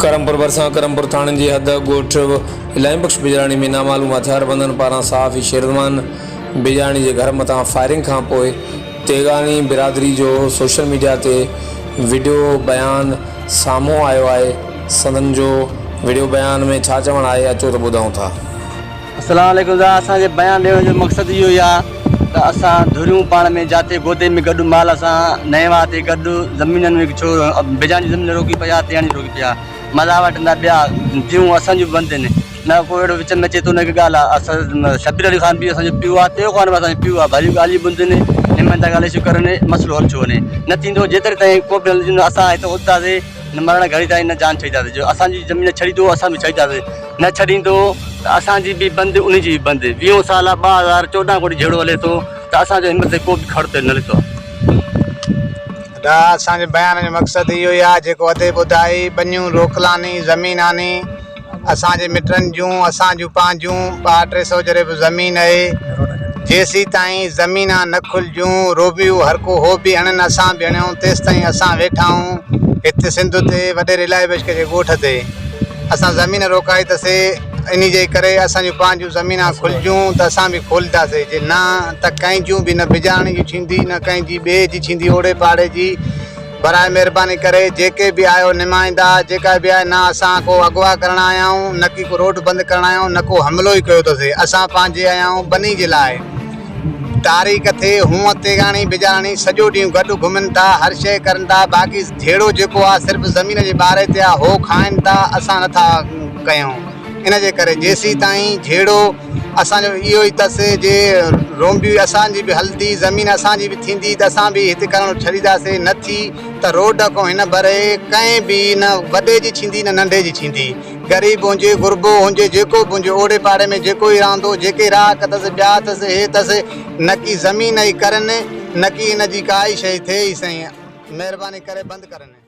ڪرمپور ڀرسان ڪرمپور ٿاڻي جي حد ڳوٺ الاهي بخش بجراڻي ۾ نامعلوم هٿياربندن پاران صحافي شيرزمان بجراڻي جي گهر مٿان فائرنگ کانپوء تيغاني برادري جو سوشل ميڊيا تي وڊيو بيان سامهون آيو آهي سندن جو وڊيو بيان ۾ ڇا چوڻ آهي اچو ته ٻڌون ٿا. السلام عليڪم دا اسان جي بيان ڏيڻ جو مقصد اهو ئي آ ته اسان ڌريون پاڻ ۾ جاتي گودي ۾ گڏ مال اسان نئين واهه تي گڏ زمينن ۾ ڇو بيجان جي زمين روڪي پئي آ تياڻي روڪي پئي آ مزا وٺندا ٻيا جيون اسان جون بند آهن نه ڪو اهڙو وچ ۾ اچي ٿو نه ڪي ڳالهه آ اسان شبير علي خان به اسان جو پيء آ تيو خان به اسان جو پيء آ ڀلي ڳالهيون بند آهن نمائندا ڳالهه شو ڪرن مسئلو حل ڇو وڃي نه ٿيندو جيتري تائين ڪو به حل نه ٿيندو اسان هتي اٿنداسين نه مرڻ گهڙي تائين نه جان ڇڏينداسين جو اسان جي زمين ڇڏيندو اسان به ڇڏينداسين نه ڇڏيندو ته اسان جي به بند انهي جي به بند. ويهون سال آ 2014 کان وٺي جهيڙو هلي ٿو ته اسان جو همت تي ڪو به کڙ تيل نه لٿو آ. ادا اسان جي بيان جو مقصد اهو ئي آ جيڪو ادي ٻڌائي ٻنيون روڪلاني زمين آني اسان جي مٽن جون اسان جون پنهنجون ٻه 300 جريب زمين اهي جيسين تائين زمينان نه کلجون روبيو هر ڪو هو به هڻن اسان به هڻيون تيستائين اسان ويٺا آهون هت سنڌ تي وڏيري الاهي بخش جي ڳوٺ تي. اسان زمين روڪائي ته سي انهي جي ڪري اسان جون پنهنجون زمينان کلجون ته اسان به کولينداسي جي نه ته ڪنهن جون به نه بجاڻي جون ٿيندي نه ڪنهن جي ٻئي جي ٿيندي اوڙي پاڙي جي براء مهرباني ڪري جيڪي به آهيو نمائندا جيڪا به آهي نه اسان ڪو اغوا ڪرڻ آيا آهيون نه ڪي ڪو روڊ بند ڪرڻ آيا آهيون نه ڪو حملو ئي ڪيو اٿسي اسان پنهنجي آيا آهيون ٻني جي لاء تاريخ ٿئي هونء تيغاڻي بجاڻي سڄو ڏينهن گڏ گهمن ٿا هر شيء ڪرن ٿا باقي جهيڙو جيڪو آ صرف زمين جي ٻاري تي آ هو کائن ٿا اسان نه ٿا ڪيون ان جي ڪري جيسيتائين جهيڙو اسان جو اهو ئي تس جي رومبي اسان جي به هلندي زمين اسان جي به ٿيندي ته اسان به هتي ڪرڻ ڇڏينداسي نه ٿي ته روڊ کان هن ڀري ڪنهن به نه وڏي جي ٿيندي نه ننڍي جي ٿيندي غريب هجي غربو هجي جيڪو به هجي اوڙي پاڙي ۾ جيڪو ئي رهندو جيڪي راهڪ اٿس ٻيا اٿس هي اٿس نڪي زمين ئي ڪرن نڪي ان جي ڪائي شيء ٿئي ئي سهي مهرباني ڪري بند ڪرن.